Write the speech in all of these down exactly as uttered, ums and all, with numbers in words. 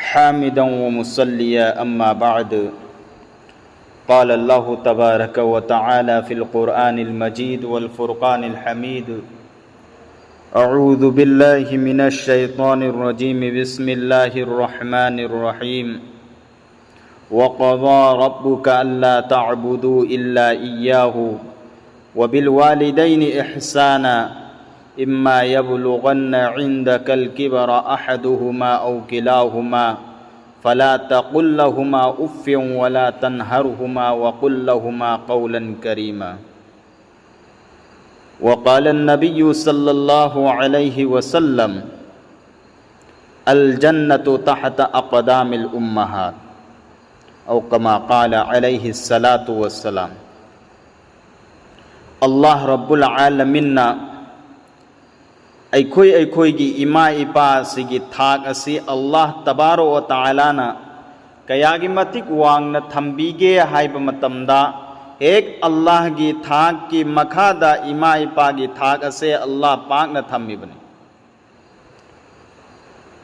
حامدا ومصليا، أما بعد. قال الله تبارك وتعالى في القرآن المجيد والفرقان الحميد: أعوذ بالله من الشيطان الرجيم. بسم الله الرحمن الرحيم. وقضى ربك ألا تعبدوا إلا إياه وبالوالدين إحسانا، إما يبلغن عندك الكبر أحدهما أو كلاهما فلا تقل لهما أف ولا تنهرهما وقل لهما قولا كريما. وقال النبي صلى الله عليه وسلم: الجنة تحت أقدام الأمهات، أو كما قال عليه الصلاة والسلام. ꯑꯜꯂꯥꯍ ꯔꯕꯨꯜ ꯑꯥꯂꯃꯤꯟꯅ ꯑꯩꯈꯣꯏ ꯑꯩꯈꯣꯏꯒꯤ ꯏꯃꯥ ꯏꯄꯥꯁꯤꯒꯤ ꯊꯥꯛ ꯑꯁꯤ ꯑꯜꯂꯥꯍ ꯇꯕꯥꯔꯣ ꯇꯥꯂꯥꯅ ꯀꯌꯥꯒꯤ ꯃꯇꯤꯛ ꯋꯥꯡꯅ ꯊꯝꯕꯤꯒꯦ ꯍꯥꯏꯕ ꯃꯇꯝꯗ, ꯍꯦꯛ ꯑꯜꯂꯥꯍꯒꯤ ꯊꯥꯛꯀꯤ ꯃꯈꯥꯗ ꯏꯃꯥ ꯏꯄꯥꯒꯤ ꯊꯥꯛ ꯑꯁꯦ ꯑꯜꯂꯥꯍ ꯄꯥꯛꯅ ꯊꯝꯃꯤꯕꯅꯤ꯫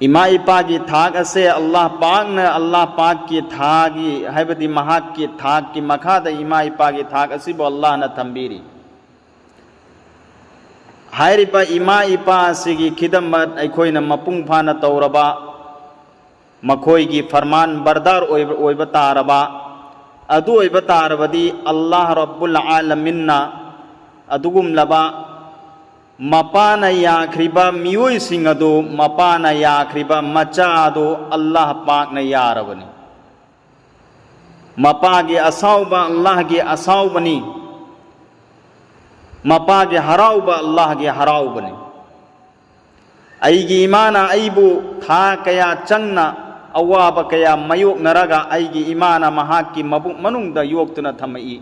ꯏꯃꯥ ꯏꯄꯥꯒꯤ ꯊꯥꯛ ꯑꯁꯦ ꯑꯜꯂꯥꯍ ꯄꯥꯛꯅ, ꯑꯜꯂꯥꯍ ꯄꯥꯛꯀꯤ ꯊꯥꯒꯤ, ꯍꯥꯏꯕꯗꯤ ꯃꯍꯥꯛꯀꯤ ꯊꯥꯛꯀꯤ ꯃꯈꯥꯗ ꯏꯃꯥ ꯏꯄꯥꯒꯤ ꯊꯥꯛ ꯑꯁꯤꯕꯨ ꯑꯜꯂꯥꯍꯅ ꯊꯝꯕꯤꯔꯤ꯫ ꯍꯥꯏꯔꯤꯕ ꯏꯃꯥ ꯏꯄꯥ ꯑꯁꯤꯒꯤ ꯈꯤꯗꯃꯠ ꯑꯩꯈꯣꯏꯅ ꯃꯄꯨꯡ ꯐꯥꯅ ꯇꯧꯔꯕ, ꯃꯈꯣꯏꯒꯤ ꯐꯔꯃꯥꯟ ꯕꯔꯗꯥꯔ ꯑꯣꯏꯕ, ꯑꯣꯏꯕ ꯇꯥꯔꯕ, ꯑꯗꯨ ꯑꯣꯏꯕ ꯇꯥꯔꯕꯗꯤ ꯑꯜꯂꯥꯍ ꯔꯕꯨꯜ ꯑꯥꯂꯃꯤꯟꯅ ꯑꯗꯨꯒꯨꯝꯂꯕ ꯃꯄꯥꯅ ꯌꯥꯈ꯭ꯔꯤꯕ ꯃꯤꯑꯣꯏꯁꯤꯡ ꯑꯗꯨ, ꯃꯄꯥꯅ ꯌꯥꯈ꯭ꯔꯤꯕ ꯃꯆꯥ ꯑꯗꯨ ꯑꯜꯂꯥꯍ ꯄꯥꯛꯅ ꯌꯥꯔꯕꯅꯤ꯫ ꯃꯄꯥꯒꯤ ꯑꯁꯥꯎꯕ ꯑꯜꯂꯥꯍꯒꯤ ꯑꯁꯥꯎꯕꯅꯤ, ꯃꯄꯥꯒꯤ ꯍꯔꯥꯎꯕ ꯑꯜꯂꯥꯍꯒꯤ ꯍꯔꯥꯎꯕꯅꯤ꯫ ꯑꯩꯒꯤ ꯏꯃꯥꯅ ꯑꯩꯕꯨ ꯊꯥ ꯀꯌꯥ ꯆꯪꯅ ꯑꯋꯥꯕ ꯀꯌꯥ ꯃꯥꯌꯣꯛꯅꯔꯒ ꯑꯩꯒꯤ ꯏꯃꯥꯅ ꯃꯍꯥꯛꯀꯤ ꯃꯕꯨꯛ ꯃꯅꯨꯡꯗ ꯌꯣꯛꯇꯨꯅ ꯊꯝꯃꯛꯏ꯫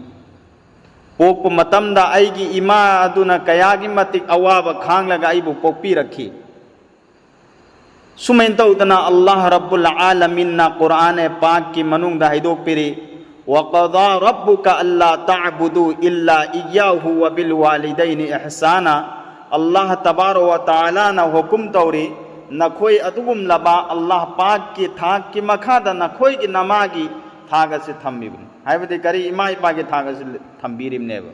ꯄꯣꯛꯄ ꯃꯇꯝꯗ ꯑꯩꯒꯤ ꯏꯃꯥ ꯑꯗꯨꯅ ꯀꯌꯥꯒꯤ ꯃꯇꯤꯛ ꯑꯋꯥꯕ ꯈꯥꯡꯂꯒ ꯑꯩꯕꯨ ꯄꯣꯛꯄꯤꯔꯛꯈꯤ꯫ ꯁꯨꯃꯥꯏꯅ ꯇꯧꯗꯅ ꯑꯜꯂꯥꯍ ꯔꯕꯨꯜ ꯑꯥꯂꯃꯤꯟꯅ ꯀꯨꯔꯥꯟ ꯄꯥꯛꯀꯤ ꯃꯅꯨꯡꯗ ꯍꯥꯏꯗꯣꯛꯄꯤꯔꯤ, "وقضى ربك ألا تعبدوا إلا إياه وبالوالدين إحسانا"꯫ ꯑꯜꯂꯥꯍ ꯇꯕꯥꯔꯣ ꯋꯥ ꯇꯥꯂꯥꯅ ꯍꯨꯀꯨꯝ ꯇꯧꯔꯤ, ꯅꯈꯣꯏ ꯑꯗꯨꯒꯨꯝꯂꯕ ꯑꯜꯂꯥꯍ ꯄꯥꯛꯀꯤ ꯊꯥꯛꯀꯤ ꯃꯈꯥꯗ ꯅꯈꯣꯏꯒꯤ ꯅꯃꯥꯒꯤ ꯊꯥꯛ ꯑꯁꯤ ꯊꯝꯃꯤꯕꯅꯤ꯫ ꯍꯥꯏꯕꯗꯤ ꯀꯔꯤ? ꯏꯃꯥ ꯏꯄꯥꯒꯤ ꯊꯥꯛ ꯑꯁꯤ ꯊꯝꯕꯤꯔꯤꯕꯅꯦꯕ꯫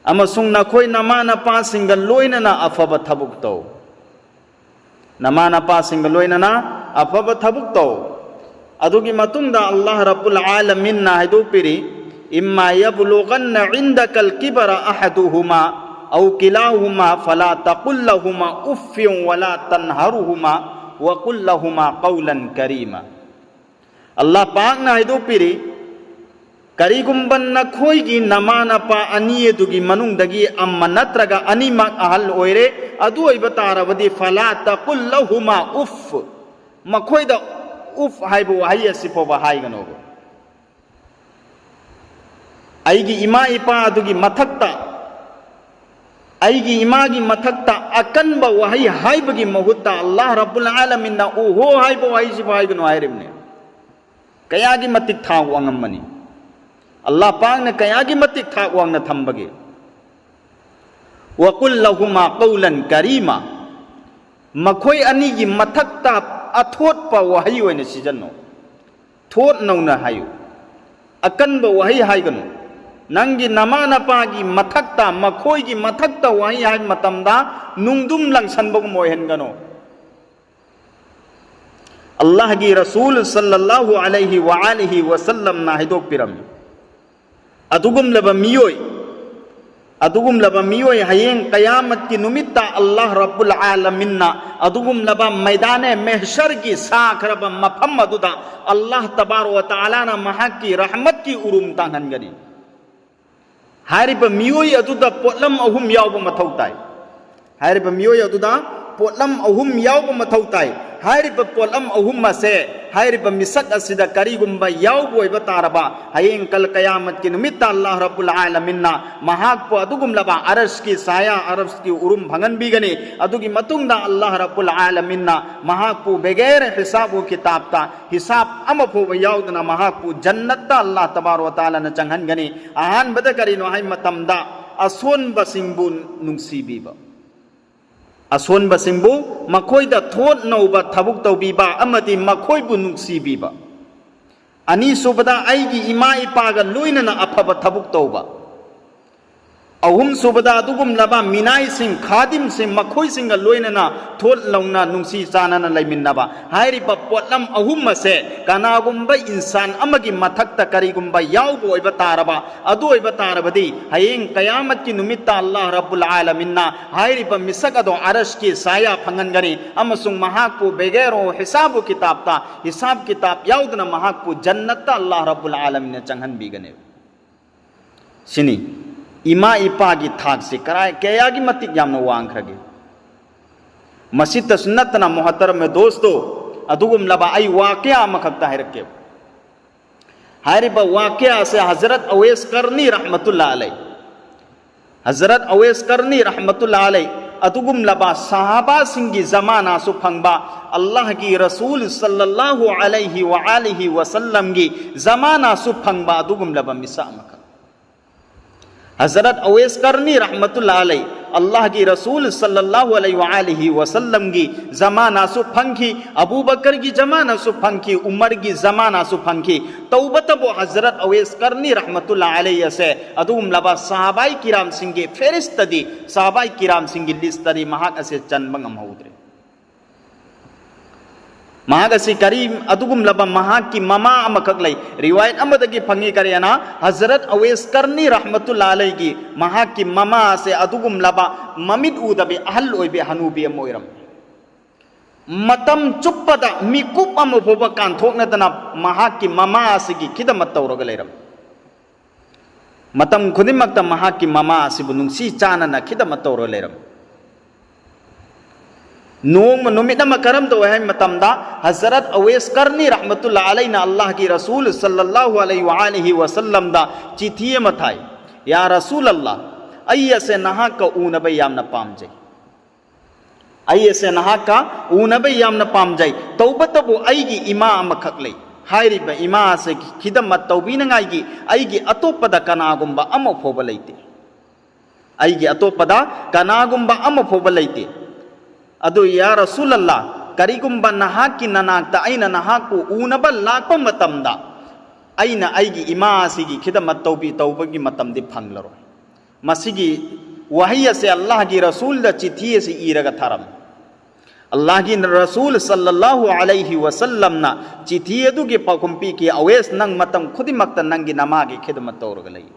ꯑꯃꯁꯨꯡ ꯅꯈꯣꯏ ꯅꯃꯥ ꯅꯄꯥꯁꯤꯡꯒ ꯂꯣꯏꯅꯅ ꯑꯐꯕ ꯊꯕꯛ ꯇꯧ꯫ ꯅꯃꯥ ꯅꯄꯥꯁꯤꯡꯒ ꯂꯣꯏꯅꯅ ꯑꯐꯕ ꯊꯕꯛ ꯇꯧ꯫ ꯑꯗꯨꯒꯤ ꯃꯇꯨꯡꯗ ꯑꯜꯂꯥꯍ ꯔꯕꯨꯜ ꯑꯥꯂꯃꯤꯟꯅ ꯍꯥꯏꯗꯣꯛꯄꯤꯔꯤ, "إما يبلغن عندك الكبر أحدهما أو كلاهما فلا تقل لهما أف ولا تنهرهما وقل لهما قولا كريما." ꯑꯜꯂꯥꯍ ꯄꯥꯛꯅ ꯍꯥꯏꯗꯣꯛꯄꯤꯔꯤ, "ꯀꯔꯤꯒꯨꯝꯕ ꯅꯈꯣꯏꯒꯤ ꯅꯃꯥ ꯅꯄꯥ ꯑꯅꯤ ꯑꯗꯨꯒꯤ ꯃꯅꯨꯡꯗꯒꯤ ꯑꯃ ꯅꯠꯇ꯭ꯔꯒ ꯑꯅꯤꯃꯛ ꯑꯍꯜ ꯑꯣꯏꯔꯦ, ꯑꯗꯨ ꯑꯣꯏꯕ ꯇꯥꯔꯕꯗꯤ, فلا تقل لهما أف, ꯃꯈꯣꯏꯗ ꯎꯐ ꯍꯥꯏꯕ ꯋꯥꯍꯩ ꯑꯁꯤ ꯐꯥꯎꯕ ꯍꯥꯏꯒꯅꯣꯕ꯫ ꯑꯩꯒꯤ ꯏꯃꯥ ꯏꯄꯥ ꯑꯗꯨꯒꯤ ꯃꯊꯛꯇ, ꯑꯩꯒꯤ ꯏꯃꯥꯒꯤ ꯃꯊꯛꯇ ꯑꯀꯟꯕ ꯋꯥꯍꯩ ꯍꯥꯏꯕꯒꯤ ꯃꯍꯨꯠꯇ ꯑꯜꯂꯥꯍ ꯔꯕꯨꯜ ꯑꯥꯂꯃꯤꯟꯅ ꯎꯍꯣ ꯍꯥꯏꯕ ꯋꯥꯍꯩꯁꯤꯕꯨ ꯍꯥꯏꯒꯅꯨ" ꯍꯥꯏꯔꯤꯕꯅꯤ꯫ ꯀꯌꯥꯒꯤ ꯃꯇꯤꯛ ꯊꯥꯛ ꯋꯥꯡꯉꯝꯃꯅꯤ? ꯑꯜꯂꯥꯍ ꯄꯥꯛꯅ ꯀꯌꯥꯒꯤ ꯃꯇꯤꯛ ꯊꯥꯛ ꯋꯥꯡꯅ ꯊꯝꯕꯒꯦ? "وقل لهما قولا كريما", ꯃꯈꯣꯏ ꯑꯅꯤꯒꯤ ꯃꯊꯛꯇ ꯑꯊꯣꯠꯄ ꯋꯥꯍꯩ ꯑꯣꯏꯅ ꯁꯤꯖꯤꯟꯅꯧ꯫ ꯊꯣꯠ ꯅꯧꯅ ꯍꯥꯏꯌꯨ꯫ ꯑꯀꯟꯕ ꯋꯥꯍꯩ ꯍꯥꯏꯒꯅꯨ꯫ ꯅꯪꯒꯤ ꯅꯃꯥ ꯅꯄꯥꯒꯤ ꯃꯊꯛꯇ, ꯃꯈꯣꯏꯒꯤ ꯃꯊꯛꯇ ꯋꯥꯍꯩ ꯍꯥꯏꯕ ꯃꯇꯝꯗ ꯅꯨꯡꯗꯨꯝ ꯂꯪꯁꯟꯕꯒꯨꯝ ꯑꯣꯏꯍꯟꯒꯅꯨ꯫ ꯑꯜꯂꯥꯍꯒꯤ ꯔꯁꯨꯜ ꯁꯜꯂꯜꯂꯥꯍꯨ ꯑꯂꯩꯍꯤ ꯋꯥ ꯑꯥꯂꯤꯍꯤ ꯋꯁꯜꯂꯝꯅ ꯍꯥꯏꯗꯣꯛꯄꯤꯔꯝꯃꯤ, ꯑꯗꯨꯒꯨꯝꯂꯕ ꯃꯤꯑꯣꯏ, ꯑꯗꯨꯒꯨꯝꯂꯕ ꯃꯤꯑꯣꯏ ꯍꯌꯦꯡ ꯀꯌꯥꯃꯠꯀꯤ ꯅꯨꯃꯤꯠꯇ ꯑꯜꯂꯥꯍ ꯔꯕꯨꯜ ꯑꯥꯂꯃꯤꯟꯅ ꯑꯗꯨꯒꯨꯝꯂꯕ ꯃꯩꯗꯥꯅꯦ ꯃꯦꯍꯁꯔꯒꯤ ꯁꯥꯈ꯭ꯔꯕ ꯃꯐꯝ ꯑꯗꯨꯗ ꯑꯜꯂꯥꯍ ꯇꯕꯥꯔ ꯋꯥ ꯇꯥꯂꯥꯅ ꯃꯍꯥꯛꯀꯤ ꯔꯍꯃꯠꯀꯤ ꯎꯔꯨꯝ ꯇꯥꯡꯍꯟꯒꯅꯤ꯫ ꯍꯥꯏꯔꯤꯕ ꯃꯤꯑꯣꯏ ꯑꯗꯨꯗ ꯄꯣꯠꯂꯝ ꯑꯍꯨꯝ ꯌꯥꯎꯕ ꯃꯊꯧ ꯇꯥꯏ꯫ ꯍꯥꯏꯔꯤꯕ ꯃꯤꯑꯣꯏ ꯑꯗꯨꯗ ꯄꯣꯠꯂꯝ ꯑꯍꯨꯝ ꯌꯥꯎꯕ ꯃꯊꯧ ꯇꯥꯏ꯫ ꯍꯥꯏꯔꯤꯕ ꯄꯣꯠꯂꯝ ꯑꯍꯨꯝ ꯑꯁꯦ, ꯍꯥꯏꯔꯤꯕ ꯃꯤꯁꯛ ꯑꯁꯤꯗ ꯀꯔꯤꯒꯨꯝꯕ ꯌꯥꯎꯕ ꯑꯣꯏꯕ ꯇꯥꯔꯕ, ꯍꯌꯦꯡ ꯀꯜ ꯀꯌꯥꯃꯠꯀꯤ ꯅꯨꯃꯤꯠꯇ ꯑꯜꯂꯥꯍ ꯔꯕꯨꯜ ꯑꯥꯂꯃꯤꯟꯅ ꯃꯍꯥꯛꯄꯨ ꯑꯗꯨꯒꯨꯝꯂꯕ ꯑꯔꯁꯀꯤ ꯁꯥꯌꯥ, ꯑꯔꯁꯀꯤ ꯎꯔꯨꯝ ꯐꯪꯍꯟꯕꯤꯒꯅꯤ꯫ ꯑꯗꯨꯒꯤ ꯃꯇꯨꯡꯗ ꯑꯜꯂꯥꯍ ꯔꯕꯨꯜ ꯑꯥꯂꯃꯤꯟꯅ ꯃꯍꯥꯛꯄꯨ ꯕꯦꯒꯦꯔ ꯍꯤꯁꯥꯕ ꯀꯤꯇꯥꯕꯇ, ꯍꯤꯁꯥꯕ ꯑꯃ ꯐꯥꯎꯕ ꯌꯥꯎꯗꯅ ꯃꯍꯥꯛꯄꯨ ꯖꯟꯅꯠꯇ ꯑꯜꯂꯥꯍ ꯇꯕꯥꯔ ꯋꯥ ꯇꯥꯂꯥꯅ ꯆꯪꯍꯟꯒꯅꯤ꯫ ꯑꯍꯥꯟꯕꯗ ꯀꯔꯤꯅꯣ ꯍꯥꯏꯕ ꯃꯇꯝꯗ, ꯑꯁꯣꯟꯕꯁꯤꯡꯕꯨ ꯅꯨꯡꯁꯤꯕꯤꯕ꯫ ꯑꯁꯣꯟꯕꯁꯤꯡꯕꯨ ꯃꯈꯣꯏꯗ ꯊꯣꯠ ꯅꯧꯕ ꯊꯕꯛ ꯇꯧꯕꯤꯕ ꯑꯃꯗꯤ ꯃꯈꯣꯏꯕꯨ ꯅꯨꯡꯁꯤꯕꯤꯕ꯫ ꯑꯅꯤꯁꯨꯕꯗ, ꯑꯩꯒꯤ ꯏꯃꯥ ꯏꯄꯥꯒ ꯂꯣꯏꯅꯅ ꯑꯐꯕ ꯊꯕꯛ ꯇꯧꯕ꯫ ꯑꯍꯨꯝꯁꯨꯕꯗ, ꯑꯗꯨꯒꯨꯝꯂꯕ ꯃꯤꯅꯥꯏꯁꯤꯡ, ꯈꯥꯗꯤꯝꯁꯤꯡ, ꯃꯈꯣꯏꯁꯤꯡꯒ ꯂꯣꯏꯅꯅ ꯊꯣꯠ ꯂꯧꯅ ꯅꯨꯡꯁꯤ ꯆꯥꯟꯅꯅ ꯂꯩꯃꯤꯟꯅꯕ꯫ ꯍꯥꯏꯔꯤꯕ ꯄꯣꯠꯂꯝ ꯑꯍꯨꯝ ꯑꯁꯦ ꯀꯅꯥꯒꯨꯝꯕ ꯏꯟꯁꯥꯟ ꯑꯃꯒꯤ ꯃꯊꯛꯇ ꯀꯔꯤꯒꯨꯝꯕ ꯌꯥꯎꯕ ꯑꯣꯏꯕ ꯇꯥꯔꯕ, ꯑꯗꯨ ꯑꯣꯏꯕ ꯇꯥꯔꯕꯗꯤ ꯍꯌꯦꯡ ꯀꯌꯥꯃꯠꯀꯤ ꯅꯨꯃꯤꯠꯇ ꯑꯜꯂꯥꯍ ꯔꯕꯨꯜ ꯑꯥꯂꯃꯤꯟꯅ ꯍꯥꯏꯔꯤꯕ ꯃꯤꯁꯛ ꯑꯗꯣ ꯑꯔꯁꯀꯤ ꯁꯥꯌꯥ ꯐꯪꯍꯟꯒꯅꯤ ꯑꯃꯁꯨꯡ ꯃꯍꯥꯛꯄꯨ ꯕꯦꯒꯦꯔꯣ ꯍꯤꯁꯥꯕꯨ ꯀꯤꯇꯥꯕꯇ, ꯍꯤꯁꯥꯕ ꯀꯤꯇꯥꯕ ꯌꯥꯎꯗꯅ ꯃꯍꯥꯛꯄꯨ ꯖꯟꯅꯠꯇ ꯑꯜꯂꯥꯍ ꯔꯕꯨꯜ ꯑꯥꯂꯃꯤꯟꯅ ꯆꯪꯍꯟꯕꯤꯒꯅꯤ꯫ ꯁꯤꯅꯤ ꯏꯃꯥ ꯏꯄꯥꯒꯤ ꯊꯥꯛꯁꯤ ꯀꯔꯥꯏ ꯀꯌꯥꯒꯤ ꯃꯇꯤꯛ ꯌꯥꯝꯅ ꯋꯥꯡꯈ꯭ꯔꯒꯦ꯫ ꯃꯁꯤꯇꯁꯨ ꯅꯠꯇꯅ, ꯃꯣꯍꯇꯔꯝ ꯗꯣꯁꯇꯣ, ꯑꯗꯨꯒꯨꯝꯂꯕ ꯑꯩ ꯋꯥꯀꯌꯥ ꯑꯃꯈꯛꯇ ꯍꯥꯏꯔꯛꯀꯦꯕ꯫ ꯍꯥꯏꯔꯤꯕ ꯋꯥꯀꯌꯥ ꯑꯁꯦ ꯍꯖꯔꯠ ꯑꯋꯦꯁ ꯀꯔꯅꯤ ꯔꯍꯃꯇꯨꯜꯂꯥ ꯑꯂꯩ, ꯍꯖꯔꯠ ꯑꯋꯦꯁ ꯀꯔꯅꯤ ꯔꯍꯃꯇꯨꯜꯂꯥ ꯑꯂꯩ, ꯑꯗꯨꯒꯨꯝꯂꯕ ꯁꯍꯥꯕꯥꯁꯤꯡꯒꯤ ꯖꯃꯥꯅꯥꯁꯨ ꯐꯪꯕ, ꯑꯜꯂꯥꯍꯒꯤ ꯔꯁꯨꯜ ꯁꯜꯂꯜꯂꯥꯍꯨ ꯑꯂꯩꯍꯤ ꯋꯥ ꯑꯥꯂꯤꯍꯤ ꯋꯁꯜꯂꯝꯒꯤ ꯖꯃꯥꯅꯥꯁꯨ ꯐꯪꯕ ꯑꯗꯨꯒꯨꯝꯂꯕ ꯃꯤꯁꯛ ꯑꯃꯈꯛ꯫ ꯍꯖꯔꯠ ꯑꯋꯦꯁ ꯀꯔꯅꯤ ꯔꯍꯃꯇꯨꯜꯂꯥ ꯑꯂꯩ, ꯑꯜꯂꯥꯍꯒꯤ ꯔꯁꯨꯜ ꯁꯜꯂꯜꯂꯥꯍꯨ ꯑꯂꯩꯍꯤ ꯋꯥ ꯑꯥꯂꯤꯍꯤ ꯋꯁꯜꯂꯝꯒꯤ ꯖꯃꯥꯅꯥꯁꯨ ꯐꯪꯈꯤ, ꯑꯕꯨ ꯕꯀꯔꯒꯤ ꯖꯃꯥꯅꯥꯁꯨ ꯐꯪꯈꯤ, ꯎꯃꯔꯒꯤ ꯖꯃꯥꯅꯥꯁꯨ ꯐꯪꯈꯤ꯫ ꯇꯧꯕꯇꯕꯨ ꯍꯖꯔꯠ ꯑꯋꯦꯁ ꯀꯔꯅꯤ ꯔꯍꯃꯇꯨꯜꯂꯥ ꯑꯂꯩ ꯑꯁꯦ ꯑꯗꯨꯒꯨꯝꯂꯕ ꯁꯍꯥꯕꯥꯏ ꯀꯤꯔꯥꯝꯁꯤꯡꯒꯤ ꯐꯦꯔꯤꯁꯇꯗꯤ, ꯁꯍꯥꯕꯥꯏ ꯀꯤꯔꯥꯝꯁꯤꯡꯒꯤ ꯂꯤꯁꯇꯗꯤ ꯃꯍꯥꯛ ꯑꯁꯦ ꯆꯟꯕ ꯉꯝꯍꯧꯗ꯭ꯔꯦ꯫ ꯃꯍꯥꯛ ꯑꯁꯤ ꯀꯔꯤ, ꯑꯗꯨꯒꯨꯝꯂꯕ ꯃꯍꯥꯛꯀꯤ ꯃꯃꯥ ꯑꯃꯈꯛ ꯂꯩ꯫ ꯔꯤꯋꯥꯌꯠ ꯑꯃꯗꯒꯤ ꯐꯪꯉꯤ, ꯀꯔꯤ ꯍꯥꯏꯅ? ꯍꯖꯔꯠ ꯑꯋꯦꯁ ꯀꯔꯅꯤ ꯔꯍꯃꯇꯨꯜꯂꯥ ꯑꯂꯩꯒꯤ ꯃꯍꯥꯛꯀꯤ ꯃꯃꯥ ꯑꯁꯦ ꯑꯗꯨꯒꯨꯝꯂꯕ ꯃꯃꯤꯠ ꯎꯗꯕꯤ ꯑꯍꯜ ꯑꯣꯏꯕꯤ ꯍꯅꯨꯕꯤ ꯑꯃ ꯑꯣꯏꯔꯝꯃꯤ꯫ ꯃꯇꯝ ꯆꯨꯞꯄꯗ ꯃꯤꯀꯨꯞ ꯑꯃ ꯐꯥꯎꯕ ꯀꯥꯟꯊꯣꯛꯅꯗꯅ ꯃꯍꯥꯛꯀꯤ ꯃꯃꯥ ꯑꯁꯤꯒꯤ ꯈꯤꯗꯃꯠ ꯇꯧꯔꯒ ꯂꯩꯔꯝꯃꯤ꯫ ꯃꯇꯝ ꯈꯨꯗꯤꯡꯃꯛꯇ ꯃꯍꯥꯛꯀꯤ ꯃꯃꯥ ꯑꯁꯤꯕꯨ ꯅꯨꯡꯁꯤ ꯆꯥꯟꯅꯅ ꯈꯤꯗꯃꯠ ꯇꯧꯔꯒ ꯂꯩꯔꯝꯃꯤ꯫ ꯅꯣꯡꯃ ꯅꯨꯃꯤꯠ ꯑꯃ ꯀꯔꯝ ꯇꯧꯏ ꯍꯥꯏꯕ ꯃꯇꯝꯗ, ꯍꯖꯔꯠ ꯑꯋꯦꯁ ꯀꯔꯅꯤ ꯔꯍꯃꯇꯨꯜꯂꯥ ꯑꯂꯩꯅ ꯑꯜꯂꯥꯍꯒꯤ ꯔꯁꯨꯜ ꯁꯜꯂꯜꯂꯥꯍꯨ ꯑꯂꯩꯍꯤ ꯋꯥ ꯑꯥꯂꯤꯍꯤ ꯋꯁꯜꯂꯝꯗ ꯆꯤꯊꯤ ꯑꯃ ꯊꯥꯏ, "ꯌꯥ ꯔꯁꯨꯜ ꯑꯜꯂꯥꯍ, ꯑꯩ ꯑꯁꯦ ꯅꯍꯥꯛꯀ ꯎꯅꯕ ꯌꯥꯝꯅ ꯄꯥꯝꯖꯩ꯫ ꯑꯩ ꯑꯁꯦ ꯅꯍꯥꯛꯀ ꯎꯅꯕ ꯌꯥꯝꯅ ꯄꯥꯝꯖꯩ꯫ ꯇꯧꯕꯇꯕꯨ ꯑꯩꯒꯤ ꯏꯃꯥ ꯑꯃꯈꯛ ꯂꯩ꯫ ꯍꯥꯏꯔꯤꯕ ꯏꯃꯥ ꯑꯁꯦ ꯈꯤꯗꯃꯠ ꯇꯧꯕꯤꯅꯉꯥꯏꯒꯤ ꯑꯩꯒꯤ ꯑꯇꯣꯞꯄꯗ ꯀꯅꯥꯒꯨꯝꯕ ꯑꯃ ꯐꯥꯎꯕ ꯂꯩꯇꯦ꯫ ꯑꯩꯒꯤ ꯑꯇꯣꯞꯄꯗ ꯀꯅꯥꯒꯨꯝꯕ ꯑꯃ ꯐꯥꯎꯕ ꯂꯩꯇꯦ꯫ ꯑꯗꯨ, ꯌꯥ ꯔꯁꯨꯂꯜꯂꯥ, ꯀꯔꯤꯒꯨꯝꯕ ꯅꯍꯥꯛꯀꯤ ꯅꯅꯥꯛꯇ ꯑꯩꯅ ꯅꯍꯥꯛꯄꯨ ꯎꯅꯕ ꯂꯥꯛꯄ ꯃꯇꯝꯗ ꯑꯩꯅ ꯑꯩꯒꯤ ꯏꯃꯥ ꯑꯁꯤꯒꯤ ꯈꯤꯗꯃꯠ ꯇꯧꯕꯤ ꯇꯧꯕꯒꯤ ꯃꯇꯝꯗꯤ ꯐꯪꯂꯔꯣꯏ꯫ ꯃꯁꯤꯒꯤ ꯋꯥꯍꯩ ꯑꯁꯦ ꯑꯜꯂꯥꯍꯒꯤ ꯔꯁꯨꯜꯗ ꯆꯤꯊꯤ ꯑꯁꯤ ꯏꯔꯒ ꯊꯥꯔꯝꯃꯤ꯫ ꯑꯜꯂꯥꯍꯒꯤ ꯔꯁꯨꯜ ꯁꯜꯂꯜꯂꯥꯍꯨ ꯑꯂꯩꯍꯤ ꯋꯁꯜꯂꯝꯅ ꯆꯤꯊꯤ ꯑꯗꯨꯒꯤ ꯄꯥꯎꯈꯨꯝ ꯄꯤꯈꯤ, "ꯑꯋꯦꯁ, ꯅꯪ ꯃꯇꯝ ꯈꯨꯗꯤꯡꯃꯛꯇ ꯅꯪꯒꯤ ꯅꯃꯥꯒꯤ ꯈꯤꯗꯃꯠ ꯇꯧꯔꯒ ꯂꯩꯌꯨ"꯫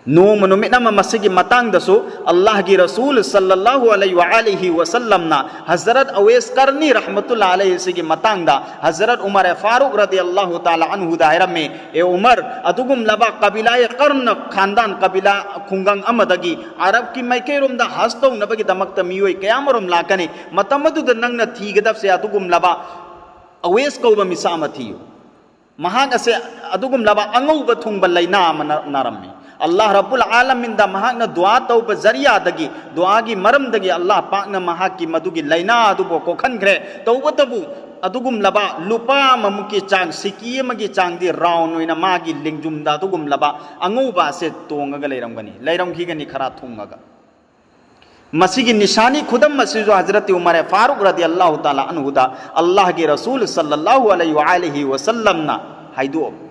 ꯅꯣꯡꯃ ꯅꯨꯃꯤꯠ ꯑꯃ ꯃꯁꯤꯒꯤ ꯃꯇꯥꯡꯗꯁꯨ ꯑꯜꯂꯥꯍꯒꯤ ꯔꯁꯨꯜ ꯁꯜꯂꯜꯂꯥꯍꯨ ꯑꯂꯩꯍꯤ ꯋꯥ ꯑꯂꯤꯍꯤ ꯋꯁꯜꯂꯝꯅ ꯍꯖꯔꯠ ꯑꯋꯦꯁ ꯀꯔꯅꯤ ꯔꯍꯃꯇꯨꯜꯂꯥ ꯑꯂꯩꯍꯤ ꯁꯤꯒꯤ ꯃꯇꯥꯡꯗ ꯍꯖꯔꯠ ꯎꯃꯔ ꯐꯥꯔꯨꯛ ꯔꯗꯤꯌꯜꯂꯥꯍꯨ ꯇꯥꯂꯥ ꯑꯟꯍꯨꯗ ꯍꯥꯏꯔꯝꯃꯤ, "ꯑꯦ ꯎꯃꯔ, ꯑꯗꯨꯒꯨꯝꯂꯕ ꯀꯕꯤꯂꯥꯌꯦ ꯀꯔꯅ ꯈꯥꯟꯗꯥꯟ ꯀꯕꯤꯂꯥ ꯈꯨꯡꯒꯪ ꯑꯃꯗꯒꯤ ꯑꯔꯕꯀꯤ ꯃꯥꯏꯀꯩꯔꯣꯝꯗ ꯍꯖ ꯇꯧꯅꯕꯒꯤꯗꯃꯛꯇ ꯃꯤꯑꯣꯏ ꯀꯌꯥꯃꯔꯨꯝ ꯂꯥꯛꯀꯅꯤ꯫ ꯃꯇꯝ ꯑꯗꯨꯗ ꯅꯪꯅ ꯊꯤꯒꯗꯕꯁꯦ ꯑꯗꯨꯒꯨꯝꯂꯕ ꯑꯋꯦꯁ ꯀꯧꯕ ꯃꯤꯁꯛ ꯑꯃ ꯊꯤꯌꯨ꯫ ꯃꯍꯥꯛ ꯑꯁꯦ ꯑꯗꯨꯒꯨꯝꯂꯕ ꯑꯉꯧꯕ ꯊꯨꯡꯕ ꯂꯥꯏꯅꯥ ꯑꯃꯅ ꯅꯥꯔꯝꯃꯤ꯫ ꯑꯜꯂꯥꯍ ꯔꯕꯨꯜ ꯑꯥꯂꯃꯤꯟꯗ ꯃꯍꯥꯛꯅ ꯗꯨꯋꯥ ꯇꯧꯕ ꯖꯔꯤꯌꯥꯗꯒꯤ, ꯗꯨꯋꯥꯒꯤ ꯃꯔꯝꯗꯒꯤ ꯑꯜꯂꯥꯍ ꯄꯥꯛꯅ ꯃꯍꯥꯛꯀꯤ ꯃꯗꯨꯒꯤ ꯂꯥꯏꯅꯥ ꯑꯗꯨꯕꯨ ꯀꯣꯛꯍꯟꯈ꯭ꯔꯦ꯫ ꯇꯧꯕꯇꯕꯨ ꯑꯗꯨꯒꯨꯝꯂꯕ ꯂꯨꯄꯥ ꯑꯃꯃꯨꯛꯀꯤ ꯆꯥꯡ, ꯁꯤꯀꯤ ꯑꯃꯒꯤ ꯆꯥꯡꯗꯤ ꯔꯥꯎꯟ ꯑꯣꯏꯅ ꯃꯥꯒꯤ ꯂꯦꯡꯖꯨꯝꯗ ꯑꯗꯨꯒꯨꯝꯂꯕ ꯑꯉꯧꯕ ꯑꯁꯦ ꯇꯣꯡꯉꯒ ꯂꯩꯔꯝꯒꯅꯤ, ꯂꯩꯔꯝꯈꯤꯒꯅꯤ ꯈꯔ ꯊꯨꯡꯉꯒ"꯫ ꯃꯁꯤꯒꯤ ꯅꯤꯁꯥꯅꯤ ꯈꯨꯗꯝ ꯑꯁꯤꯁꯨ ꯍꯖꯔꯠ ꯎꯃꯔ ꯐꯥꯔꯨꯛ ꯔꯗꯤꯌꯜꯂꯥꯍꯨ ꯇꯥꯂꯥ ꯑꯟꯍꯨꯗ ꯑꯜꯂꯥꯍꯒꯤ ꯔꯁꯨꯜ ꯁꯜꯂꯜꯂꯥꯍꯨ ꯑꯂꯩꯍꯤ ꯋꯥ ꯑꯂꯤꯍꯤ ꯋꯁꯜꯂꯝꯅ ꯍꯥꯏꯗꯣꯛꯑꯝꯃꯤ꯫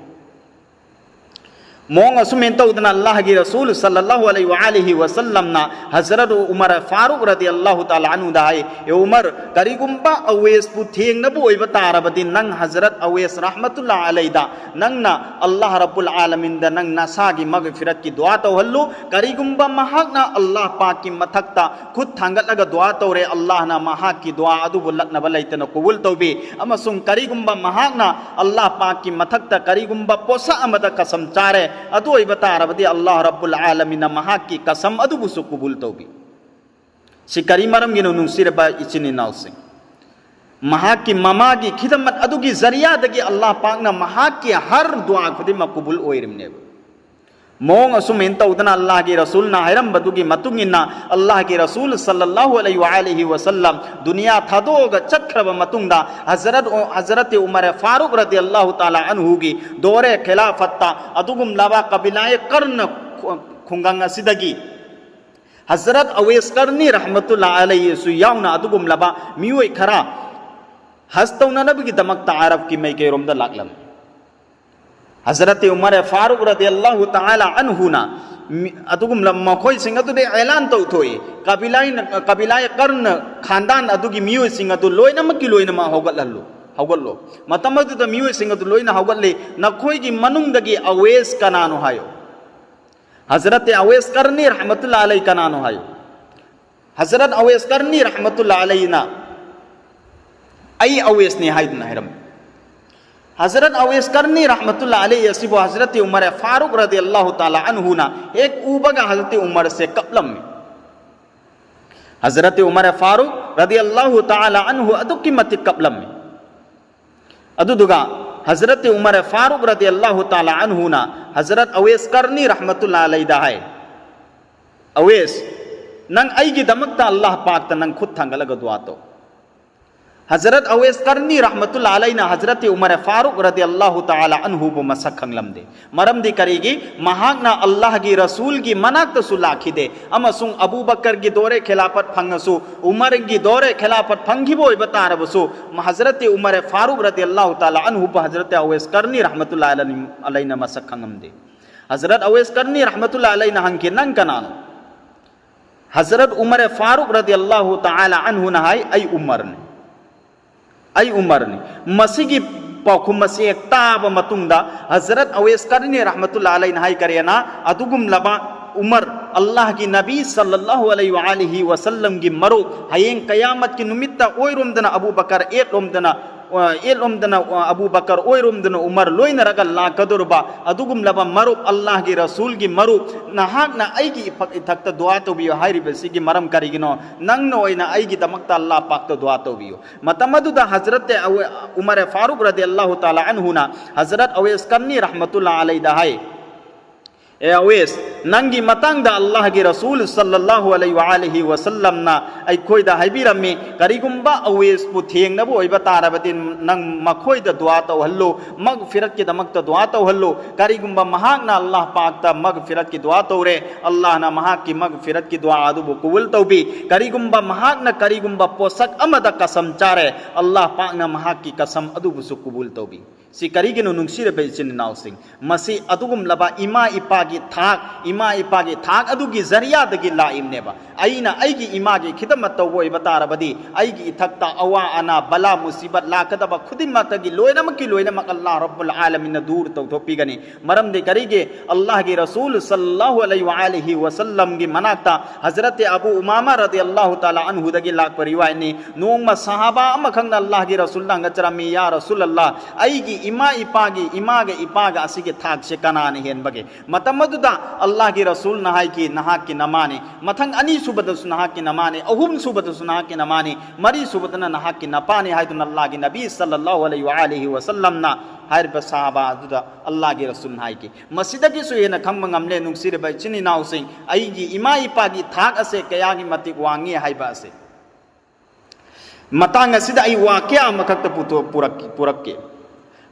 ꯃꯑꯣꯡ ꯑꯁꯨꯝ ꯍꯦꯟ ꯇꯧꯗꯅ ꯑꯜꯂꯥꯍꯒꯤ ꯔꯁꯨꯜ ꯁꯜꯂꯜꯂꯥꯍꯨ ꯑꯂꯩꯍꯤ ꯋꯥ ꯑꯂꯤꯍꯤ ꯋꯁꯜꯂꯝꯅ ꯍꯖꯔꯠ ꯎꯃꯔ ꯐꯥꯔꯨꯛ ꯔꯗꯤꯌꯜꯂꯥꯍꯨ ꯇꯥꯂꯥ ꯑꯟꯍꯨꯗ ꯍꯥꯏ, "ꯑꯦ ꯎꯃꯔ, ꯀꯔꯤꯒꯨꯝꯕ ꯑꯋꯦꯁꯄꯨ ꯊꯦꯡꯅꯕ ꯑꯣꯏꯕ ꯇꯥꯔꯕꯗꯤ ꯅꯪ ꯍꯖꯔꯠ ꯑꯋꯦꯁ ꯔꯍꯃꯇꯨꯜꯂꯥ ꯑꯂꯩꯗ ꯅꯪꯅ ꯑꯜꯂꯥꯍ ꯔꯕꯨꯜ ꯑꯥꯂꯃꯤꯟꯗ ꯅꯪ ꯅꯁꯥꯒꯤ ꯃꯒꯐꯤꯔꯠꯀꯤ ꯗꯨꯋꯥ ꯇꯧꯍꯜꯂꯨ꯫ ꯀꯔꯤꯒꯨꯝꯕ ꯃꯍꯥꯛꯅ ꯑꯜꯂꯥꯍ ꯄꯥꯛꯀꯤ ꯃꯊꯛꯇ ꯈꯨꯠ ꯊꯥꯡꯒꯠꯂꯒ ꯗꯨꯋꯥ ꯇꯧꯔꯦ, ꯑꯜꯂꯥꯍꯅ ꯃꯍꯥꯛꯀꯤ ꯗꯨꯋꯥ ꯑꯗꯨꯕꯨ ꯂꯛꯅꯕ ꯂꯩꯇꯅ ꯀꯨꯕꯨꯜ ꯇꯧꯕꯤ꯫ ꯑꯃꯁꯨꯡ ꯀꯔꯤꯒꯨꯝꯕ ꯃꯍꯥꯛꯅ ꯑꯜꯂꯥꯍ ꯄꯥꯛꯀꯤ ꯃꯊꯛꯇ ꯀꯔꯤꯒꯨꯝꯕ ꯄꯣꯠꯁꯛ ꯑꯃꯗ ꯀꯁꯝ ꯆꯥꯔꯦ, ꯑꯗꯨ ꯑꯣꯏꯕ ꯇꯥꯔꯕꯗꯤ ꯑꯜꯂꯥꯍ ꯔꯕꯨꯜ ꯑꯥꯂꯃꯤꯟꯅ ꯃꯍꯥꯛꯀꯤ ꯀꯁꯝ ꯑꯗꯨꯕꯨꯁꯨ ꯀꯨꯕꯨꯜ ꯇꯧꯕꯤ"꯫ ꯁꯤ ꯀꯔꯤ ꯃꯔꯝꯒꯤꯅꯣ, ꯅꯨꯡꯁꯤꯔꯕ ꯏꯆꯤꯟ ꯏꯅꯥꯎꯁꯤꯡ? ꯃꯍꯥꯛꯀꯤ ꯃꯃꯥꯒꯤ ꯈꯤꯗꯃꯠ ꯑꯗꯨꯒꯤ ꯖꯔꯤꯌꯥꯗꯒꯤ ꯑꯜꯂꯥꯍ ꯄꯥꯛꯅ ꯃꯍꯥꯛꯀꯤ ꯍꯔ ꯗꯨꯋꯥ ꯈꯨꯗꯤꯡꯃꯛ ꯀꯨꯕꯨꯜ ꯑꯣꯏꯔꯤꯕꯅꯦꯕ꯫ ꯃꯑꯣꯡ ꯑꯁꯨꯝ ꯍꯦꯟ ꯇꯧꯗꯅ ꯑꯜꯂꯥꯍꯒꯤ ꯔꯁꯨꯜꯅ ꯍꯥꯏꯔꯝꯕꯗꯨꯒꯤ ꯃꯇꯨꯡ ꯏꯟꯅ ꯑꯜꯂꯥꯍꯒꯤ ꯔꯁꯨꯜ ꯁꯜꯂꯜꯂꯥꯍꯨ ꯑꯂꯩꯍꯤ ꯋꯥ ꯑꯂꯤꯍꯤ ꯋꯁꯜꯂꯝ ꯗꯨꯅꯤꯌꯥ ꯊꯥꯗꯣꯛꯑꯒ ꯆꯠꯈ꯭ꯔꯕ ꯃꯇꯨꯡꯗ ꯍꯖꯔꯠ, ꯍꯖꯔꯠ ꯎꯃꯔ ꯐꯥꯔꯨꯛ ꯔꯗꯤꯌꯜꯂꯥꯍꯨ ꯇꯥꯂꯥ ꯑꯟꯍꯨꯒꯤ ꯗꯣꯔꯦ ꯈꯤꯂꯥꯐꯠꯇ ꯑꯗꯨꯒꯨꯝꯂꯕ ꯀꯕꯤꯂꯥꯌꯦ ꯀꯔꯅ ꯈꯨꯡꯒꯪ ꯑꯁꯤꯗꯒꯤ ꯍꯖꯔꯠ ꯑꯋꯦꯁ ꯀꯔꯅꯤ ꯔꯍꯃꯇꯨꯜꯂꯥ ꯑꯂꯩꯁꯨ ꯌꯥꯎꯅ ꯑꯗꯨꯒꯨꯝꯂꯕ ꯃꯤꯑꯣꯏ ꯈꯔ ꯍꯖ ꯇꯧꯅꯅꯕꯒꯤꯗꯃꯛꯇ ꯑꯔꯕꯀꯤ ꯃꯥꯏꯀꯩꯔꯣꯝꯗ ꯂꯥꯛꯂꯝꯃꯤ꯫ ꯍꯖꯔꯠ ꯎꯃꯔ ꯐꯥꯔꯨꯛ ꯔꯗꯤꯌꯜꯂꯥꯍꯨ ꯇꯥꯂꯥ ꯑꯟꯍꯨꯅ ꯃꯤ-, ꯑꯗꯨꯒꯨꯝꯂꯕ ꯃꯈꯣꯏꯁꯤꯡ ꯑꯗꯨꯗ ꯑꯦꯂꯥꯟ ꯇꯧꯊꯣꯛꯏ, ꯀꯕꯤꯂꯥꯏꯅ, ꯀꯕꯤꯂꯥꯏ ꯀꯔꯅ ꯈꯥꯟꯗꯥꯟ ꯑꯗꯨꯒꯤ ꯃꯤꯑꯣꯏꯁꯤꯡ ꯑꯗꯨ ꯂꯣꯏꯅꯃꯛꯀꯤ ꯂꯣꯏꯅꯃꯛ ꯍꯧꯒꯠꯍꯜꯂꯨ, ꯍꯧꯒꯠꯂꯣ꯫ ꯃꯇꯝ ꯑꯗꯨꯗ ꯃꯤꯑꯣꯏꯁꯤꯡ ꯑꯗꯨ ꯂꯣꯏꯅ ꯍꯧꯒꯠꯂꯤ꯫ ꯅꯈꯣꯏꯒꯤ ꯃꯅꯨꯡꯗꯒꯤ ꯑꯋꯦꯁ ꯀꯅꯥꯅꯣ ꯍꯥꯏꯌꯨ꯫ ꯍꯖꯔꯠ ꯑꯋꯦꯁ ꯀꯔꯅꯤ ꯔꯍꯃꯇꯨꯜꯂꯥ ꯑꯂꯩ ꯀꯅꯥꯅꯣ ꯍꯥꯏꯌꯨ꯫ ꯍꯖꯔꯠ ꯑꯋꯦꯁ ꯀꯔꯅꯤ ꯔꯍꯃꯇꯨꯜꯂꯥ ꯑꯂꯩꯅ "ꯑꯩ ꯑꯋꯦꯁꯅꯤ" ꯍꯥꯏꯗꯨꯅ ꯍꯥꯏꯔꯝꯃꯤ꯫ ꯍꯖꯔꯠ ꯑꯋꯦꯁ ꯀꯔꯅꯤ ꯔꯍꯃꯇꯨꯜꯂꯥ ꯑꯂꯩ ꯑꯁꯤꯕꯨ ꯍꯖꯔꯠ ꯎꯃꯔ ꯐꯥꯔꯨꯛ ꯔꯗꯤꯌꯜꯂꯥꯍꯨ ꯇꯥꯂꯥ ꯑꯟꯍꯨꯅ ꯍꯦꯛ ꯎꯕꯒ ꯍꯖꯔꯠ ꯎꯃꯔꯁꯦ ꯀꯞꯂꯝꯃꯤ꯫ ꯍꯖꯔꯠ ꯎꯃꯔ ꯐꯥꯔꯨꯛ ꯔꯗꯤꯌꯜꯂꯥꯍꯨ ꯇꯥꯂꯥ ꯑꯟꯍꯨ ꯑꯗꯨꯛꯀꯤ ꯃꯇꯤꯛ ꯀꯞꯂꯝꯃꯤ꯫ ꯑꯗꯨꯗꯨꯒ ꯍꯖꯔꯠ ꯎꯃꯔ ꯐꯥꯔꯨꯛ ꯔꯗꯤꯌꯜꯂꯥꯍꯨ ꯇꯥꯂꯥ ꯑꯟꯍꯨꯅ ꯍꯖꯔꯠ ꯑꯋꯦꯁ ꯀꯔꯅꯤ ꯔꯍꯃꯇꯨꯜꯂꯥ ꯑꯂꯩꯗ ꯍꯥꯏ, "ꯑꯋꯦꯁ, ꯅꯪ ꯑꯩꯒꯤꯗꯃꯛꯇ ꯑꯜꯂꯥꯍ ꯄꯥꯛꯇ ꯅꯪ ꯈꯨꯠ ꯊꯥꯡꯒꯠꯂꯒ ꯗꯨꯋꯥ ꯇꯧ꯫" ꯍꯖꯔꯠ ꯑꯋꯦꯁ ꯀꯔꯅꯤ ꯔꯍꯃꯇꯨꯜꯂꯥ ꯑꯂꯩꯅ ꯍꯖꯔꯠ ꯎꯃꯔ ꯐꯥꯔꯨꯛ ꯔꯗꯤꯌꯜꯂꯥꯍꯨ ꯇꯥꯂꯥ ꯑꯟꯍꯨꯕꯨ ꯃꯁꯛ ꯈꯪꯂꯝꯗꯦ꯫ ꯃꯔꯝꯗꯤ ꯀꯔꯤꯒꯤ? ꯃꯍꯥꯛꯅ ꯑꯜꯂꯥꯍꯒꯤ ꯔꯁꯨꯜꯒꯤ ꯃꯅꯥꯛꯇꯁꯨ ꯂꯥꯛꯈꯤꯗꯦ, ꯑꯃꯁꯨꯡ ꯑꯕꯨ ꯕꯀꯔꯒꯤ ꯗꯣꯔꯦ ꯈꯤꯂꯥꯐꯠ ꯐꯪꯉꯁꯨ, ꯎꯃꯔꯒꯤ ꯗꯣꯔꯦ ꯈꯤꯂꯥꯐꯠ ꯐꯪꯈꯤꯕ ꯑꯣꯏꯕ ꯇꯥꯔꯕꯁꯨ, ꯍꯖꯔꯠ ꯎꯃꯔ ꯐꯥꯔꯨꯛ ꯔꯗꯤꯌꯜꯂꯥꯍꯨ ꯇꯥꯂꯥ ꯑꯟꯍꯨꯕꯨ ꯍꯖꯔꯠ ꯑꯋꯦꯁ ꯀꯔꯅꯤ ꯔꯍꯃꯇꯨꯜꯂꯥ ꯑꯂꯩꯅ ꯃꯁꯛ ꯈꯪꯉꯝꯗꯦ꯫ ꯍꯖꯔꯠ ꯑꯋꯦꯁ ꯀꯔꯅꯤ ꯔꯍꯃꯇꯨꯜꯂꯥ ꯑꯂꯩꯅ ꯍꯪꯈꯤ, "ꯅꯪ ꯀꯅꯥꯅꯣ?" ꯍꯖꯔꯠ ꯎꯃꯔ ꯐꯥꯔꯨꯛ ꯔꯗꯤꯌꯜꯂꯥꯍꯨ ꯇꯥꯂꯥ ꯑꯟꯍꯨꯅ ꯍꯥꯏ, "ꯑꯩ ꯎꯃꯔꯅꯤ, ꯑꯩ ꯎꯃꯔꯅꯤ꯫" ꯃꯁꯤꯒꯤ ꯄꯥꯎꯈꯨꯝ ꯑꯁꯤ ꯍꯦꯛ ꯇꯥꯕ ꯃꯇꯨꯡꯗ ꯍꯖꯔꯠ ꯑꯋꯦꯁ ꯀꯔꯅꯤ ꯔꯍꯃꯇꯨꯜꯂꯥ ꯑꯂꯩꯅ ꯍꯥꯏ, "ꯀꯔꯦꯅ ꯑꯗꯨꯒꯨꯝꯂꯕ ꯎꯃꯔ, ꯑꯜꯂꯥꯍꯒꯤ ꯅꯕꯤ ꯁꯜꯂꯜꯂꯥꯍꯨ ꯑꯂꯩꯍꯤ ꯋꯥ ꯑꯂꯤꯍꯤ ꯋꯁꯜꯂꯝꯒꯤ ꯃꯔꯨꯞ, ꯍꯌꯦꯡ ꯀꯌꯥꯃꯠꯀꯤ ꯅꯨꯃꯤꯠꯇ ꯑꯣꯏꯔꯣꯝꯗꯅ ꯑꯕꯨ ꯕꯀꯔ, ꯑꯦꯠꯂꯣꯝꯗꯅ ꯑ, ꯑꯦꯠꯂꯣꯝꯗꯅ, ꯑ, ꯑꯕꯨ ꯕꯀꯔ, ꯑꯣꯏꯔꯣꯝꯗꯅ ꯎꯃꯔ ꯂꯣꯏꯅꯔꯒ ꯂꯥꯛꯀꯗꯧꯔꯕ ꯑꯗꯨꯒꯨꯝꯂꯕ ꯃꯔꯨꯞ, ꯑꯜꯂꯥꯍꯒꯤ ꯔꯁꯨꯜꯒꯤ ꯃꯔꯨꯞ, ꯅꯍꯥꯛꯅ ꯑꯩꯒꯤ ꯏꯐꯛ ꯏꯊꯛꯇ ꯗꯨꯋꯥ ꯇꯧꯕꯤꯌꯨ ꯍꯥꯏꯔꯤꯕꯁꯤꯒꯤ ꯃꯔꯝ ꯀꯔꯤꯒꯤꯅꯣ? ꯅꯪꯅ ꯑꯣꯏꯅ ꯑꯩꯒꯤꯗꯃꯛꯇ ꯑꯜꯂꯥꯍ ꯄꯥꯛꯇ ꯗꯨꯋꯥ ꯇꯧꯕꯤꯌꯨ꯫" ꯃꯇꯝ ꯑꯗꯨꯗ ꯍꯖꯔꯠ ꯑꯋ-, ꯎꯃꯔ ꯐꯥꯔꯨꯛ ꯔꯗꯤꯌꯜꯂꯥꯍꯨ ꯇꯥꯂꯥ ꯑꯟꯍꯨꯅ ꯍꯖꯔꯠ ꯑꯋꯦꯁ ꯀꯔꯅꯤ ꯔꯍꯃꯇꯨꯜꯂꯥ ꯑꯂꯩꯗ ꯍꯥꯏ, ꯑꯦ ꯑꯋꯦꯁ, ꯅꯪꯒꯤ ꯃꯇꯥꯡꯗ ꯑꯜꯂꯥꯍꯒꯤ ꯔꯁꯨꯜ ꯁꯜꯂꯜꯂꯥꯍꯨ ꯑꯂꯩꯍꯤ ꯋꯥ ꯑꯥꯂꯤꯍꯤ ꯋꯥꯁꯜꯂꯝꯅ ꯑꯩꯈꯣꯏꯗ ꯍꯥꯏꯕꯤꯔꯝꯃꯤ, ꯀꯔꯤꯒꯨꯝꯕ ꯑꯋꯦꯁꯄꯨ ꯊꯦꯡꯅꯕ ꯑꯣꯏꯕ ꯇꯥꯔꯕꯗꯤ ꯅꯪ ꯃꯈꯣꯏꯗ ꯗꯨꯋꯥ ꯇꯧꯍꯜꯂꯨ, ꯃꯒꯐꯤꯔꯠꯀꯤꯗꯃꯛꯇ ꯗꯨꯋꯥ ꯇꯧꯍꯜꯂꯨ꯫ ꯀꯔꯤꯒꯨꯝꯕ ꯃꯍꯥꯛꯅ ꯑꯜꯂꯥꯍ ꯄꯥꯛꯇ ꯃꯒꯐꯤꯔꯠꯀꯤ ꯗꯨꯋꯥ ꯇꯧꯔꯦ, ꯑꯜꯂꯥꯍꯅ ꯃꯍꯥꯛꯀꯤ ꯃꯒꯐꯤꯔꯠꯀꯤ ꯗꯨꯋꯥ ꯑꯗꯨꯕꯨ ꯀꯕꯨꯜ ꯇꯧꯕꯤ꯫ ꯀꯔꯤꯒꯨꯝꯕ ꯃꯍꯥꯛꯅ ꯀꯔꯤꯒꯨꯝꯕ ꯄꯣꯠꯁꯛ ꯑꯃꯗ ꯀꯁꯝ ꯆꯥꯔꯦ, ꯑꯜꯂꯥꯍ ꯄꯥꯛꯅ ꯃꯍꯥꯛꯀꯤ ꯀꯁꯝ ꯑꯗꯨꯕꯨꯁꯨ ꯀꯕꯨꯜ ꯇꯧꯕꯤ꯫ ꯁꯤ ꯀꯔꯤꯒꯤꯅꯣ, ꯅꯨꯡꯁꯤꯔꯕ ꯏꯆꯤꯟ ꯏꯅꯥꯎꯁꯤꯡ? ꯃꯁꯤ ꯑꯗꯨꯒꯨꯝꯂꯕ ꯏꯃꯥ ꯏꯄꯥꯒꯤ ꯊꯥꯛ, ꯏꯃꯥ ꯏꯄꯥꯒꯤ ꯊꯥꯛ ꯑꯗꯨꯒꯤ ꯖꯔꯤꯌꯥꯗꯒꯤ ꯂꯥꯛꯏꯕꯅꯦꯕ꯫ ꯑꯩꯅ ꯑꯩꯒꯤ ꯏꯃꯥꯒꯤ ꯈꯤꯗꯃꯛ ꯇꯧꯕ ꯑꯣꯏꯕ ꯇꯥꯔꯕꯗꯤ, ꯑꯩꯒꯤ ꯏꯊꯛꯇ ꯑꯋꯥ ꯑꯅꯥ, ꯕꯂꯥ, ꯃꯨꯁꯤꯕꯠ ꯂꯥꯛꯀꯗꯕ ꯈꯨꯗꯤꯡꯃꯛꯇꯒꯤ ꯂꯣꯏꯅꯃꯛꯀꯤ ꯂꯣꯏꯅꯃꯛ ꯑꯜꯂꯥꯍ ꯔꯕꯨꯜ ꯑꯥꯂꯃꯤꯟꯅ ꯗꯨꯔ ꯇꯧꯊꯣꯛꯄꯤꯒꯅꯤ꯫ ꯃꯔꯝꯗꯤ ꯀꯔꯤꯒꯤ? ꯑꯜꯂꯥꯍꯒꯤ ꯔꯁꯨꯜ ꯁꯜꯂꯜꯂꯥꯍꯨ ꯑꯂꯩꯍꯤ ꯋꯥ ꯑꯥꯂꯤꯍꯤ ꯋꯥꯁꯜꯂꯝꯒꯤ ꯃꯅꯥꯛꯇ ꯍꯖꯔꯠ ꯑꯕꯨ ꯎꯃꯥꯃꯥ ꯔꯗꯤꯌꯜꯂꯥꯍꯨ ꯇꯥꯂꯥ ꯑꯟꯍꯨꯗꯒꯤ ꯂꯥꯛꯄ ꯔꯤꯋꯥꯌꯠꯅꯤ꯫ ꯅꯣꯡꯃ ꯁꯍꯥꯕꯥ ꯑꯃꯈꯛꯅ ꯑꯜꯂꯥꯍꯒꯤ ꯔꯁꯨꯜꯗ ꯍꯪꯒꯠꯆꯔꯝꯃꯤ, "ꯌꯥ ꯔꯁꯨꯜ ꯑꯜꯂꯥꯍ, ꯑꯩꯒꯤ ꯏꯃꯥ ꯏꯄꯥꯒꯤ, ꯏꯃꯥꯒ ꯏꯄꯥꯒ ꯑꯁꯤꯒꯤ ꯊꯥꯛꯁꯦ ꯀꯅꯥꯅ ꯍꯦꯟꯕꯒꯦ?" ꯃꯇꯝ ꯑꯗꯨꯗ ꯑꯜꯂꯥꯍꯒꯤ ꯔꯁꯨꯜꯅ ꯍꯥꯏꯈꯤ, "ꯅꯍꯥꯛꯀꯤ ꯅꯃꯥꯅꯤ, ꯃꯊꯪ ꯑꯅꯤꯁꯨꯕꯗꯁꯨ ꯅꯍꯥꯛꯀꯤ ꯅꯃꯥꯅꯤ, ꯑꯍꯨꯝꯁꯨꯕꯗꯁꯨ ꯅꯍꯥꯛꯀꯤ ꯅꯃꯥꯅꯤ, ꯃꯔꯤꯁꯨꯕꯗꯅ ꯅꯍꯥꯛꯀꯤ ꯅꯄꯥꯅꯤ" ꯍꯥꯏꯗꯨꯅ ꯑꯜꯂꯥꯍꯒꯤ ꯅꯕꯤ ꯁꯜꯂꯜꯂꯥꯍꯨ ꯑꯂꯩꯍꯤ ꯋꯥ ꯑꯥꯂꯤꯍꯤ ꯋꯥꯁꯜꯂꯝꯅ ꯍꯥꯏꯔꯤꯕ ꯁꯍꯥꯕꯥ ꯑꯗꯨꯗ ꯑꯜꯂꯥꯍꯒꯤ ꯔꯁꯨꯜꯅ ꯍꯥꯏꯈꯤ꯫ ꯃꯁꯤꯗꯒꯤꯁꯨ ꯍꯦꯟꯅ ꯈꯪꯕ ꯉꯝꯂꯦ, ꯅꯨꯡꯁꯤꯔꯕ ꯏꯆꯤꯟ ꯏꯅꯥꯎꯁꯤꯡ, ꯑꯩꯒꯤ ꯏꯃꯥ ꯏꯄꯥꯒꯤ ꯊꯥꯛ ꯑꯁꯦ ꯀꯌꯥꯒꯤ ꯃꯇꯤꯛ ꯋꯥꯡꯉꯤ ꯍꯥꯏꯕ ꯑꯁꯦ꯫ ꯃꯇꯥꯡ ꯑꯁꯤꯗ ꯑꯩ ꯋꯥꯀꯌꯥ ꯑꯃꯈꯛꯇ ꯄꯨꯊꯣꯛ-, ꯄꯨꯔꯛ-, ꯄꯨꯔꯛꯀꯦ꯫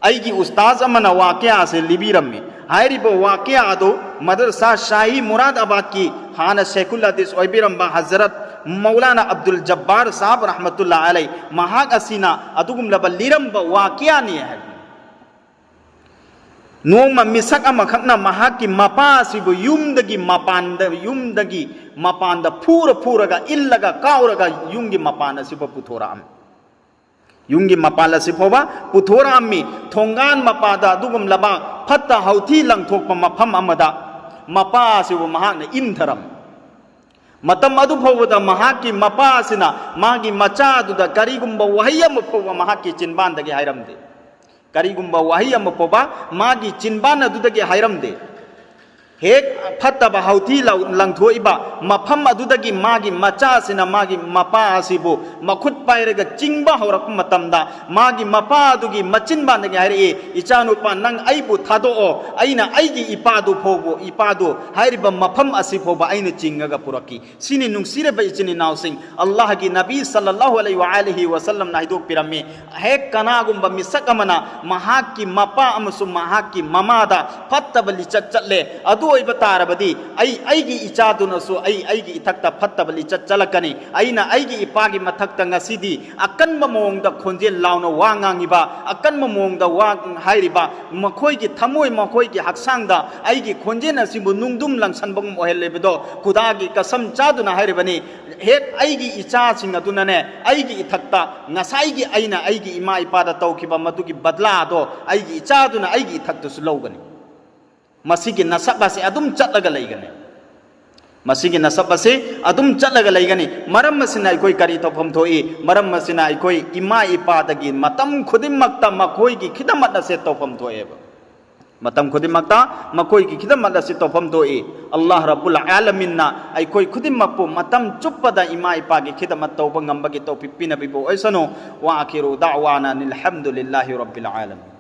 ꯑꯩꯒꯤ ꯎꯁꯇꯥꯖ ꯑꯃꯅ ꯋꯥꯀꯌꯥ ꯑꯁꯦ ꯂꯤꯕꯤꯔꯝꯃꯤ꯫ ꯍꯥꯏꯔꯤꯕ ꯋꯥꯀꯌꯥ ꯑꯗꯨ ꯃꯗꯔꯁꯥ ꯁꯥꯍꯤ ꯃꯨꯔꯥꯗꯥꯕꯥꯗꯀꯤ ꯍꯥꯟꯅ ꯁꯦꯈꯨꯜ ꯍꯗꯤꯁ ꯑꯣꯏꯕꯤꯔꯝꯕ ꯍꯖꯔꯠ ꯃꯧꯂꯥꯅꯥ ꯑꯕꯗꯨꯜ ꯖꯕꯥꯔ ꯁꯥꯍꯕ ꯔꯍꯃꯇꯨꯜꯂꯥ ꯑꯂꯩ, ꯃꯍꯥꯛ ꯑꯁꯤꯅ ꯑꯗꯨꯒꯨꯝꯂꯕ ꯂꯤꯔꯝꯕ ꯋꯥꯀꯌꯥꯅꯤ ꯍꯥꯏꯕꯅꯤ꯫ ꯅꯣꯡꯃ ꯃꯤꯁꯛ ꯑꯃꯈꯛꯅ ꯃꯍꯥꯛꯀꯤ ꯃꯄꯥ ꯑꯁꯤꯕꯨ ꯌꯨꯝꯗꯒꯤ ꯃꯄꯥꯟꯗ, ꯌꯨꯝꯗꯒꯤ ꯃꯄꯥꯟꯗ ꯐꯨꯔ ꯐꯨꯔꯒ, ꯏꯜꯂꯒ ꯀꯥꯎꯔꯒ ꯌꯨꯝꯒꯤ ꯃꯄꯥꯟ ꯑꯁꯤꯕꯨ ꯄꯨꯊꯣꯔꯛꯑꯝꯃꯤ꯫ ꯌꯨꯝꯒꯤ ꯃꯄꯥꯟ ꯑꯁꯤ ꯐꯥꯎꯕ ꯄꯨꯊꯣꯔꯛꯑꯝꯃꯤ꯫ ꯊꯣꯡꯒꯥꯟ ꯃꯄꯥꯗ ꯑꯗꯨꯒꯨꯝꯂꯕ ꯐꯠꯇ ꯍꯥꯎꯊꯤ ꯂꯪꯊꯣꯛꯄ ꯃꯐꯝ ꯑꯃꯗ ꯃꯄꯥ ꯑꯁꯤꯕꯨ ꯃꯍꯥꯛꯅ ꯏꯟꯊꯔꯝꯃꯤ꯫ ꯃꯇꯝ ꯑꯗꯨ ꯐꯥꯎꯕꯗ ꯃꯍꯥꯛꯀꯤ ꯃꯄꯥ ꯑꯁꯤꯅ ꯃꯥꯒꯤ ꯃꯆꯥ ꯑꯗꯨꯗ ꯀꯔꯤꯒꯨꯝꯕ ꯋꯥꯍꯩ ꯑꯃ ꯐꯥꯎꯕ ꯃꯍꯥꯛꯀꯤ ꯆꯤꯟꯕꯥꯟꯗꯒꯤ ꯍꯥꯏꯔꯝꯗꯦ꯫ ꯀꯔꯤꯒꯨꯝꯕ ꯋꯥꯍꯩ ꯑꯃ ꯐꯥꯎꯕ ꯃꯥꯒꯤ ꯆꯤꯟꯕꯥꯟ ꯑꯗꯨꯗꯒꯤ ꯍꯥꯏꯔꯝꯗꯦ꯫ ꯍꯦꯛ ꯐꯠꯇꯕ ꯍꯥꯎꯊꯤ ꯂꯧ-, ꯂꯪꯊꯣꯛꯏꯕ ꯃꯐꯝ ꯑꯗꯨꯗꯒꯤ ꯃꯥꯒꯤ ꯃꯆꯥꯁꯤꯅ ꯃꯥꯒꯤ ꯃꯄꯥ ꯑꯁꯤꯕꯨ ꯃꯈꯨꯠ ꯄꯥꯏꯔꯒ ꯆꯤꯡꯕ ꯍꯧꯔꯛꯄ ꯃꯇꯝꯗ, ꯃꯥꯒꯤ ꯃꯄꯥ ꯑꯗꯨꯒꯤ ꯃꯆꯤꯟꯕꯥꯟꯗꯒꯤ ꯍꯥꯏꯔꯛꯏ, "ꯏꯆꯥꯅꯨꯄꯥ, ꯅꯪ ꯑꯩꯕꯨ ꯊꯥꯗꯣꯛꯑꯣ, ꯑꯩꯅ ꯑꯩꯒꯤ ꯏꯄꯥꯗꯨ ꯐꯥꯎꯕ, ꯏꯄꯥꯗꯨ ꯍꯥꯏꯔꯤꯕ ꯃꯐꯝ ꯑꯁꯤ ꯐꯥꯎꯕ ꯑꯩꯅ ꯆꯤꯡꯉꯒ ꯄꯨꯔꯛꯈꯤ"꯫ ꯁꯤꯅꯤ, ꯅꯨꯡꯁꯤꯔꯕ ꯏꯆꯤꯟ ꯏꯅꯥꯎꯁꯤꯡ, ꯑꯜꯂꯥꯍꯒꯤ ꯅꯕꯤ ꯁꯜꯂꯜꯂꯥꯍꯨ ꯑꯂꯩꯍꯤ ꯋꯥ ꯑꯂꯤꯍꯤ ꯋꯥꯁꯜꯂꯝꯅ ꯍꯥꯏꯗꯣꯛꯄꯤꯔꯝꯃꯤ, ꯍꯦꯛ ꯀꯅꯥꯒꯨꯝꯕ ꯃꯤꯁꯛ ꯑꯃꯅ ꯃꯍꯥꯛꯀꯤ ꯃꯄꯥ ꯑꯃꯁꯨꯡ ꯃꯍꯥꯛꯀꯤ ꯃꯃꯥꯗ ꯐꯠꯇꯕ ꯂꯤꯆꯠ ꯆꯠꯂꯦ, ꯑꯗꯨ ꯑꯣꯏꯕ ꯇꯥꯔꯕꯗꯤ ꯑꯩ, ꯑꯩꯒꯤ ꯏꯆꯥꯗꯨꯅꯁꯨ ꯑꯩ, ꯑꯩꯒꯤ ꯏꯊꯛꯇ ꯐꯠꯇꯕ ꯂꯤꯆꯠ ꯆꯠꯂꯛꯀꯅꯤ꯫ ꯑꯩꯅ ꯑꯩꯒꯤ ꯏꯄꯥꯒꯤ ꯃꯊꯛꯇ ꯉꯁꯤꯗꯤ ꯑꯀꯟꯕ ꯃꯑꯣꯡꯗ ꯈꯣꯟꯖꯦꯜ ꯂꯥꯎꯅ ꯋꯥ ꯉꯥꯡꯉꯤꯕ, ꯑꯀꯟꯕ ꯃꯑꯣꯡꯗ ꯋꯥ ꯍꯥꯏꯔꯤꯕ, ꯃꯈꯣꯏꯒꯤ ꯊꯃꯣꯏ, ꯃꯈꯣꯏꯒꯤ ꯍꯛꯆꯥꯡꯗ ꯑꯩꯒꯤ ꯈꯣꯟꯖꯦꯜ ꯑꯁꯤꯕꯨ ꯅꯨꯡꯗꯨꯝ ꯂꯪꯁꯟꯕꯒꯨꯝ ꯑꯣꯏꯍꯜꯂꯤꯕꯗꯣ, ꯈꯨꯗꯥꯒꯤ ꯀꯁꯝ ꯆꯥꯗꯨꯅ ꯍꯥꯏꯔꯤꯕꯅꯤ, ꯍꯦꯛ ꯑꯩꯒꯤ ꯏꯆꯥꯁꯤꯡ ꯑꯗꯨꯅꯅꯦ, ꯑꯩꯒꯤ ꯏꯊꯛꯇ ꯉꯁꯥꯏꯒꯤ ꯑꯩꯅ ꯑꯩꯒꯤ ꯏꯃꯥ ꯏꯄꯥꯗ ꯇꯧꯈꯤꯕ ꯃꯗꯨꯒꯤ ꯕꯗꯂꯥꯗꯣ ꯑꯩꯒꯤ ꯏꯆꯥꯗꯨꯅ ꯑꯩꯒꯤ ꯏꯊꯛꯇꯁꯨ ꯂꯧꯒꯅꯤ꯫ ꯃꯁꯤꯒꯤ ꯅꯁꯕ ꯑꯁꯤ ꯑꯗꯨꯝ ꯆꯠꯂꯒ ꯂꯩꯒꯅꯤ꯫ ꯃꯁꯤꯒꯤ ꯅꯁꯕ ꯑꯁꯤ ꯑꯗꯨꯝ ꯆꯠꯂꯒ ꯂꯩꯒꯅꯤ꯫ ꯃꯔꯝ ꯑꯁꯤꯅ ꯑꯩꯈꯣꯏ ꯀꯔꯤ ꯇꯧꯐꯝ ꯊꯣꯛꯏ? ꯃꯔꯝ ꯑꯁꯤꯅ ꯑꯩꯈꯣꯏ ꯏꯃꯥ ꯏꯄꯥꯗꯒꯤ ꯃꯇꯝ ꯈꯨꯗꯤꯡꯃꯛꯇ ꯃꯈꯣꯏꯒꯤ ꯈꯤꯗꯃꯠ ꯑꯁꯦ ꯇꯧꯐꯝ ꯊꯣꯛꯑꯦꯕ꯫ ꯃꯇꯝ ꯈꯨꯗꯤꯡꯃꯛꯇ ꯃꯈꯣꯏꯒꯤ ꯈꯤꯗꯃꯠ ꯑꯁꯤ ꯇꯧꯐꯝ ꯊꯣꯛꯏ꯫ ꯑꯜꯂꯥꯍ ꯔꯕꯨꯜ ꯑꯥꯂꯃꯤꯟꯅ ꯑꯩꯈꯣꯏ ꯈꯨꯗꯤꯡꯃꯛꯄꯨ ꯃꯇꯝ ꯆꯨꯞꯄꯗ ꯏꯃꯥ ꯏꯄꯥꯒꯤ ꯈꯤꯗꯃꯠ ꯇꯧꯕ ꯉꯝꯕꯒꯤ ꯇꯧꯐꯤꯛ ꯄꯤꯅꯕꯤꯕ ꯑꯣꯏꯁꯅꯨ꯫ ꯋꯥ ꯑꯈꯤꯔꯨ ꯗꯥꯋꯥꯅ ꯑꯅꯤꯜ ꯍꯝꯗꯨꯂꯤꯜꯂꯥꯍꯤ ꯔꯕꯤꯜ ꯑꯥꯂꯃꯤꯟ꯫